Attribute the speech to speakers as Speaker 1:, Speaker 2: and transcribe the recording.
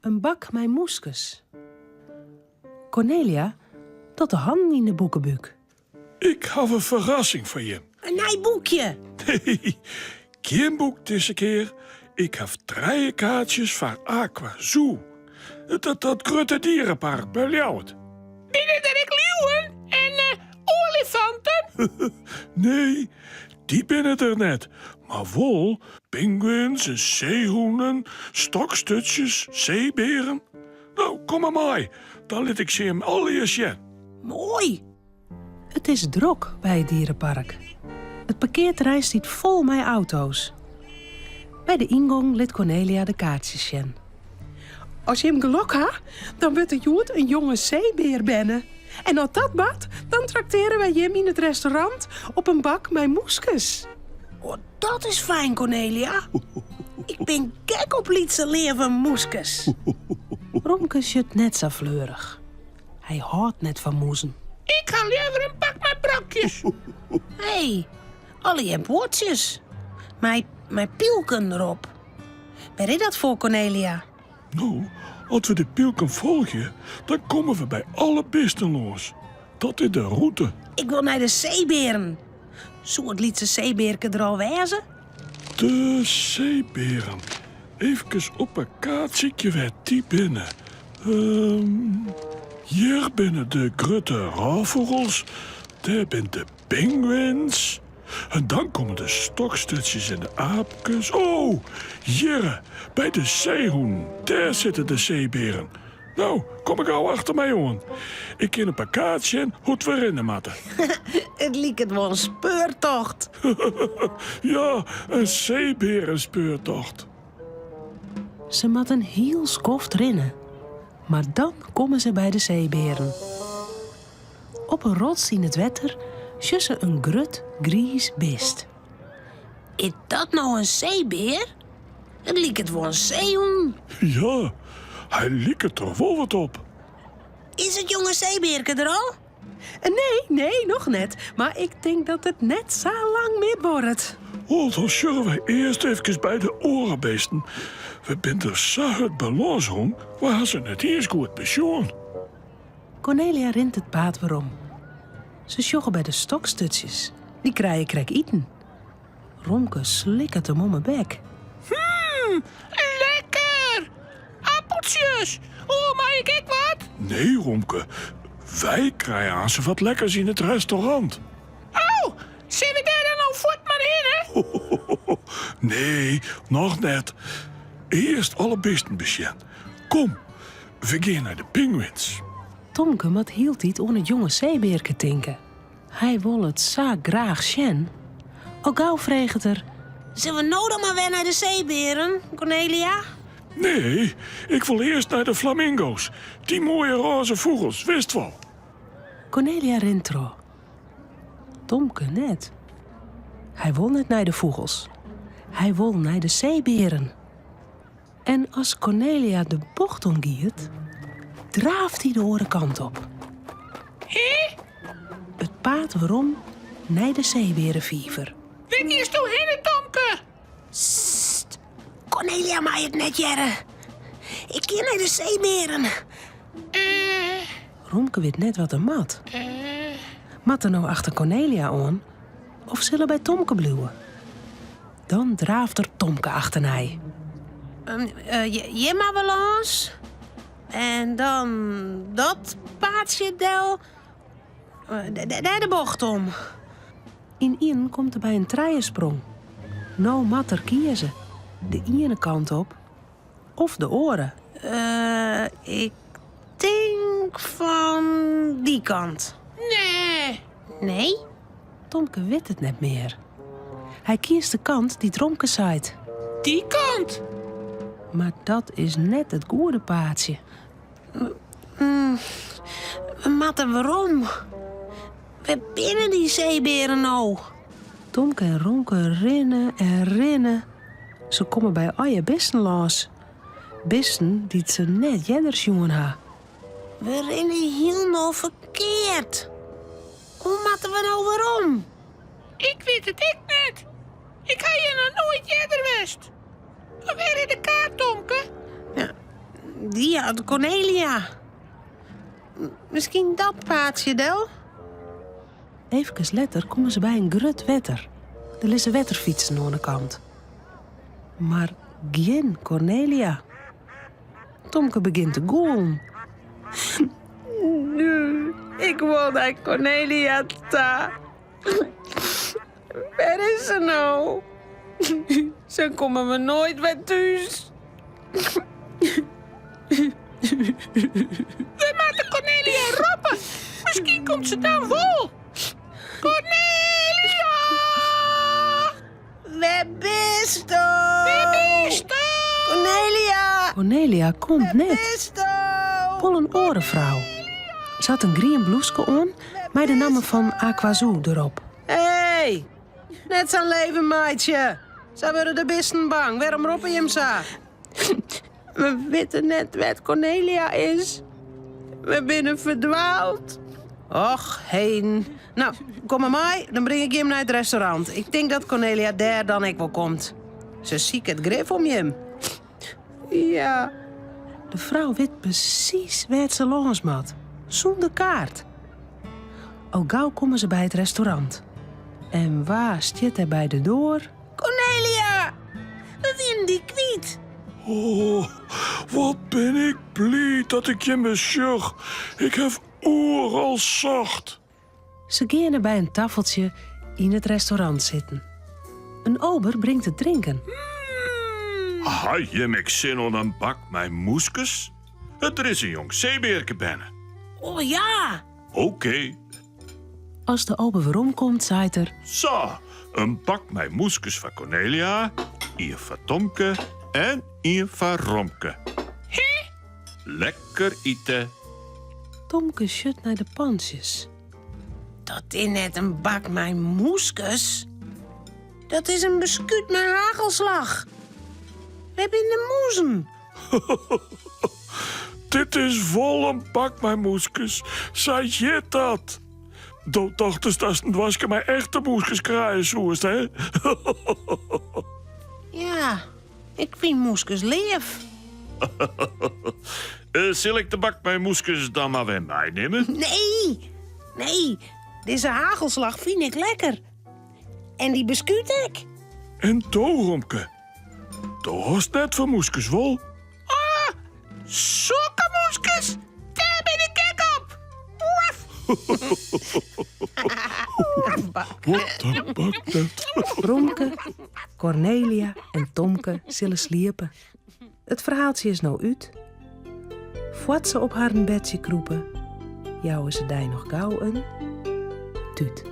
Speaker 1: In bak mei mûskes. Kornelia docht de hannen yn de boekebúk.
Speaker 2: Ik haw in ferrassing foar jim.
Speaker 3: In nij boekje?
Speaker 2: Nee, gjin boek dizze kear. Ik haw trije kaartsjes foar Aqua Zoo. Dat, dat grutte dierenpark by Ljouwert.
Speaker 4: Binne der ek liuwen en uh, oalifanten?
Speaker 2: Nee, dy binne der net. Mar wol pinguïns en seehûnen, stoksturtsjes, seebearen. No, kom mar mei, dan lit ik se jim allegear sjen.
Speaker 3: Moai!
Speaker 1: It is drok by it dierepark. It parkearterrein stiet fol mei auto's. By de yngong lit Kornelia de kaartsjes sjen. As jim gelok ha, dan wurdt der hjoed in jonge seebear berne. En as dat bart, dan traktearje wy jim yn it restaurant op in bak mei mûskes.
Speaker 3: Oh, dat is fijn, Kornelia. Ik bin gek op lytse leave mûskes.
Speaker 1: Romke sjocht net sa fleurich. Hy hâldt net fan mûzen.
Speaker 4: Ik ha leaver in bak mei brokjes.
Speaker 3: Hé, allegear buordsjes. Mei, mei pylken derop. Wêr is dat foar, Kornelia?
Speaker 2: No, as we de pylken folgje, dan komme we by alle bisten lâns. Dat is de rûte.
Speaker 3: Ik wol nei de seebearen. Soe it lytse seebearke der al wêze?
Speaker 2: De seebearen. Eefkes op 'e kaart sykje wêr't dy binne. Ehm, hjir binne de grutte rôffûgels, dêr binne de pinguïns. En dan komme de stoksturtsjes en de aapkes. Oh, hjirre, by de seehûnen, dêr sitte de seebearen. No, kom mar gau achter my oan. Ik kin op 'e kaart sjen hoe't we rinne moatte.
Speaker 3: It liket wol in speurtocht.
Speaker 2: Ja, in seebearenspeurtocht.
Speaker 1: Se moat in hiel skoft rinne, mar dan komme se by de seebearen. Op in rots yn it wetter sjogge se in grut griis bist.
Speaker 3: Is dat no in seebear? It liket wol in seehûn.
Speaker 2: Ja, hy liket der wol wat op.
Speaker 3: Is it jonge seebearke der al?
Speaker 1: Nee, nee, noch net. Mar ik tink dat it net sa lang mear duorret.
Speaker 2: Oh, dan sjogge wy earst efkes by de oare bisten. We binne der sa hurd by lâns rûn, we ha se net iens goed besjoen.
Speaker 1: Kornelia rint it paad werom. Se sjogge by de stoksturtsjes. Dy krije krekt iten. Romke slikket him om 'e bek.
Speaker 4: Hmm, lekker! Appeltsjes! Oh, mei ik ek wat?
Speaker 2: Nee, Romke. Wy krije aansen wat lekkers yn it restaurant.
Speaker 4: Oh, sille we dêr dan no fuort mar hinne?
Speaker 2: Nee, noch net. Earst alle bisten besjen. Kom, we gean nei de pinguïns.
Speaker 1: Tomke moat hieltyd oan it jonge seebearke tinke. Hy wol it sa graach sjen. Al gau freget er.
Speaker 3: Sille we no dan mar wer nei de seebearen, Kornelia?
Speaker 2: Nee, ik wol earst nei de flamingo's. Dy moaie rôze fûgels, witst wol.
Speaker 1: Kornelia rint troch. Tomke net. Hy wol net nei de fûgels. Hy wol nei de seebearen. En as Kornelia de bocht om giet, draaft hy de oare kant op.
Speaker 4: Hé?
Speaker 1: It paad werom nei de seebearefiver.
Speaker 4: Wêr giesto hinne, Tomke?
Speaker 3: Sst, Kornelia mei it net hearre. Ik gean nei de seebearen.
Speaker 4: Eh.
Speaker 1: Romke wit net wat er moat.
Speaker 4: Eh.
Speaker 1: Moat er no achter Kornelia oan of sil er by Tomke bliuwe? Dan draaft er Tomke achternei.
Speaker 3: Hjir mar wer lâns. En dan dat paadsje del. Dêr de bocht om.
Speaker 1: Ynienen komt er by in trijesprong. No moat er kieze. De iene kant op of de oare.
Speaker 3: Ik tink fan dy kant.
Speaker 4: Nee.
Speaker 3: Nee?
Speaker 1: Tomke wit it net mear. Hy kiest de kant dy't Romke seit.
Speaker 4: Dy kant!
Speaker 1: Mar dat is net it goede paadsje.
Speaker 3: We moatte werom. Wêr binne dy seebearen no?
Speaker 1: Tomke en Romke rinne en rinne. Se komme by allegear bisten lâns. Bisten dy't se net earder sjoen ha.
Speaker 3: We rinne hielendal ferkeard. Hoe moatte we no werom?
Speaker 4: Ik wit it ek net. Ik ha hjir noch noait earder west. Wêr is de kaart, Tomke?
Speaker 3: Ja, Dy hat Cornelia. Miskien dat paadsje del?
Speaker 1: Efkes letter komme se by in grut wetter. Der lizze wetterfytsen oan 'e kant. Mar gjin Cornelia. Tomke begjint te gûlen.
Speaker 3: Ik wol nei Cornelia ta. Wêr is se no? Se komme we noait wer thús.
Speaker 4: We moatte Cornelia roppe. Miskien komt se dan wol. Cornelia!
Speaker 3: Wêr bisto?
Speaker 4: Wêr bisto?
Speaker 3: Cornelia!
Speaker 1: Cornelia komt
Speaker 3: Wêr
Speaker 1: net.
Speaker 3: bisto?
Speaker 1: Wol in oare frou. Se hat in grien bloeske oan mei de namme fan Aquazoo derop.
Speaker 3: Hey, net sa'n leven meitsje. Sa wurde de bisten bang. Wêrom roppe jim sa? We witte net wêr't Cornelia is. We binne ferdwaald. Och, heden. No, kom mar mei, dan bring ik jim nei it restaurant. Ik tink dat Cornelia dêr dan ek wol komt. Se siket grif om jim. Ja.
Speaker 1: De frou wit presys wêr't se lâns moat, sûnder kaart. Al gau komme se by it restaurant. En wa stiet dêr by de doar?
Speaker 3: Cornelia! We wienen dy kwyt.
Speaker 2: Oh, wat bin ik bliid dat ik jimme sjoch. Ik haw oeral socht.
Speaker 1: Se geane by in taffeltsje yn it restaurant sitten. In ober bringt it drinken.
Speaker 2: Ha jim ek sin oan in bak mei moeskes? Der is in jong seebearke berne.
Speaker 3: Oh ja!
Speaker 2: Oké.
Speaker 1: As de ober weromkomt, seit er...
Speaker 2: Sa, in bak mei moeskes foar Cornelia, ien foar Tomke en ien foar Romke. Lekker ite!
Speaker 1: Tomke sjocht nei de pantsjes.
Speaker 3: Dat is net in bak mei moeskes. Dat is in beskút mei hagelslach. Wêr binne de mûzen?
Speaker 2: Dit is wol in bak mei moeskes, sa hjit dat. Do tochtest datst in doaske mei echte moeskes krije soest, hè?
Speaker 3: Ja, ik fyn moeskes leaf.
Speaker 2: Sil ik de bak mei moeskes dan mar wer meinimme?
Speaker 3: Nee, nee, dizze hagelslach fyn ik lekker. En dy beskút ek.
Speaker 2: En do, Romke? Do hâldst net fan moeskes, wol?
Speaker 4: Ah, sokke moeskes, dêr bin ik gek op!
Speaker 2: Wat in bak dat.
Speaker 1: Romke, Cornelia en Tomke sille sliepe. It ferhaaltsje is no út. Foar't se op harren bedsje krûpe, jouwe se dy noch gau in tút.